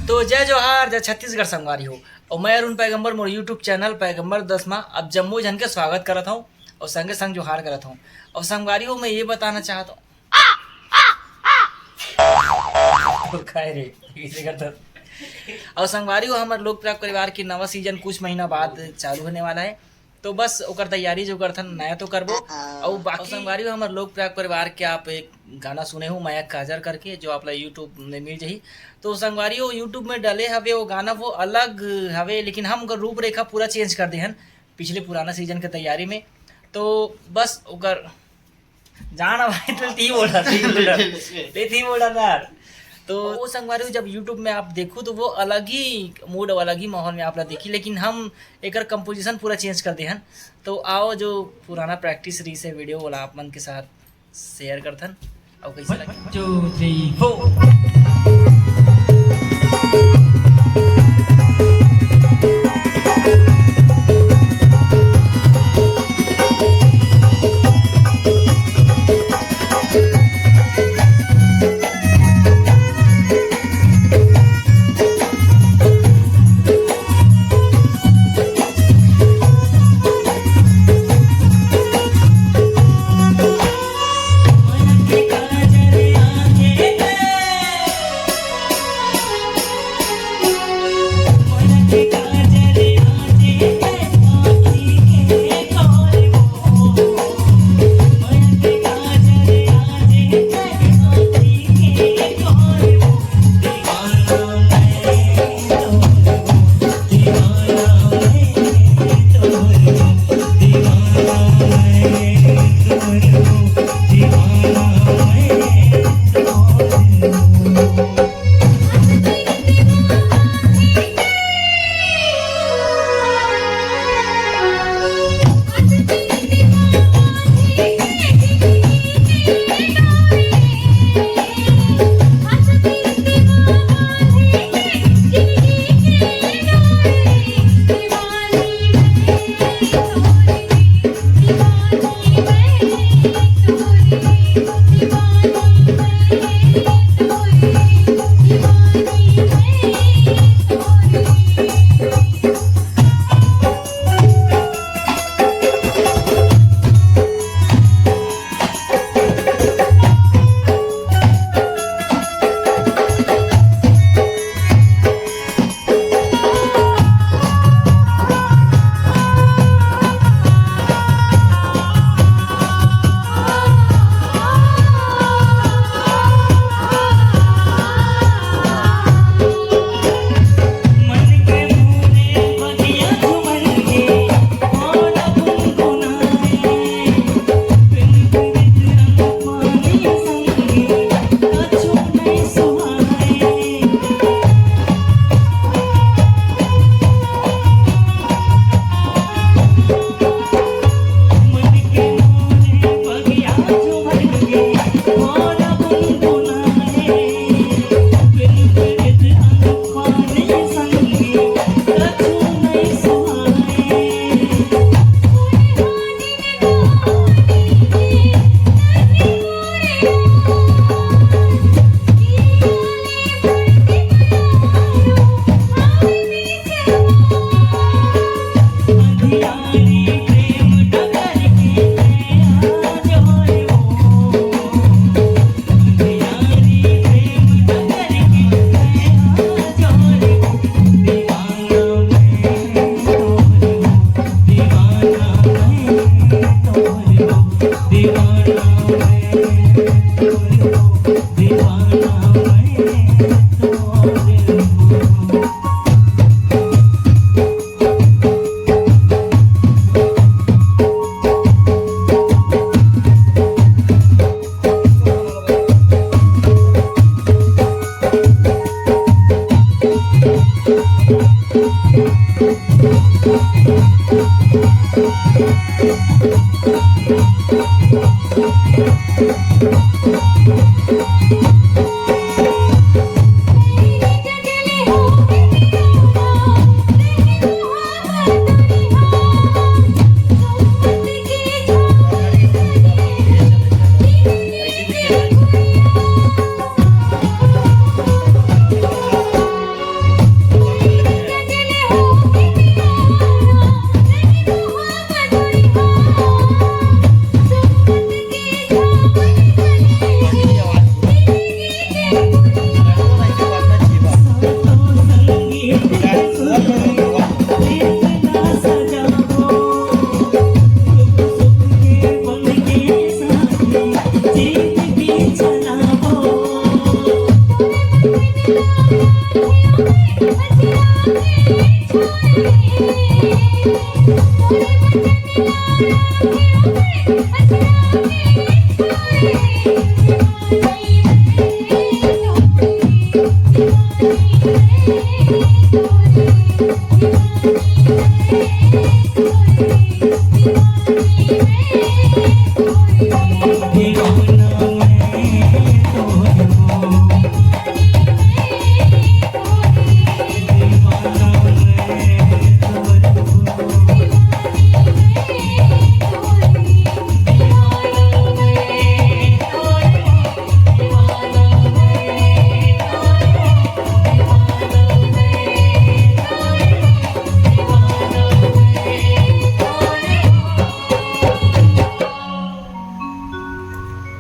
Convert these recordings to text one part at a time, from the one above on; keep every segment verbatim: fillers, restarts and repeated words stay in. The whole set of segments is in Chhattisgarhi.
तो जय जोहार, जय छत्तीसगढ़ संगवारी हो। अउ मैं अरुण पैगंबर, मोर YouTube चैनल पैगंबर दस मा आप जम्मो झन के स्वागत करत हूँ अउ संगे संग जोहार करत हूँ। अउ संगवारी हो, मैं ये बताना चाहत हूँ तो काय रे, कइसे करत हस? अउ संगवारी हो, हमर लोक प्रिय परिवार के नवा सीजन कुछ महीना बाद चालू होने वाला है। तो बस ओकर तैयारी जो करथन, नया तो करबो। अउ बाकी संगवारी हो, हमर लोक प्रिय परिवार के आप एक गाना सुने हो, मया काजर करके, जो आप ला YouTube में मिल जाही। तो संगवारी हो, YouTube में डले हवे वो गाना, वो अलग हवे, लेकिन हम ओकर रूपरेखा पूरा चेंज कर दे हन पिछले पुराना सीजन के तैयारी में। तो बस ओकर जान भाई, तो ती बोला, ती बोला, ते ती बोला यार। तो वो संगवारी हो, जब YouTube में आप देखो तो वो अलग ही मूड और अलग ही माहौल में आप ला देखी, लेकिन हम एकर कंपोजिशन पूरा चेंज कर दे हन। तो आओ, जो पुराना प्रैक्टिस रही से वीडियो वाला आप मन के साथ शेयर करथन। अउ कैसे लगे? Two, three, four।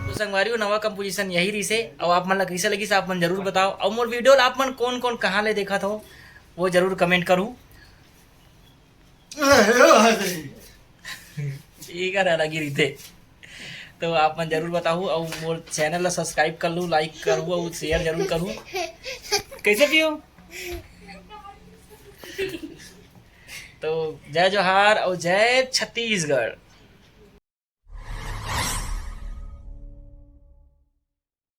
तो संगवारी हो, नवा कंपोजिशन यही रहिसे। अउ आप मन ला कइसे लगिस, आप मन जरूर बताओ। अउ मोर वीडियो ला आप मन कोन कोन कहाँ ले देखत हो, वो जरूर कमेंट करू। ठीक है, लगी रहिथे। तो आप मन जरूर बताहू, अउ मोर चैनल ला सब्सक्राइब कर लू, लाइक करू अउ शेयर जरूर करू। कैसे पियो? तो जय जोहार अउ जय छत्तीसगढ़।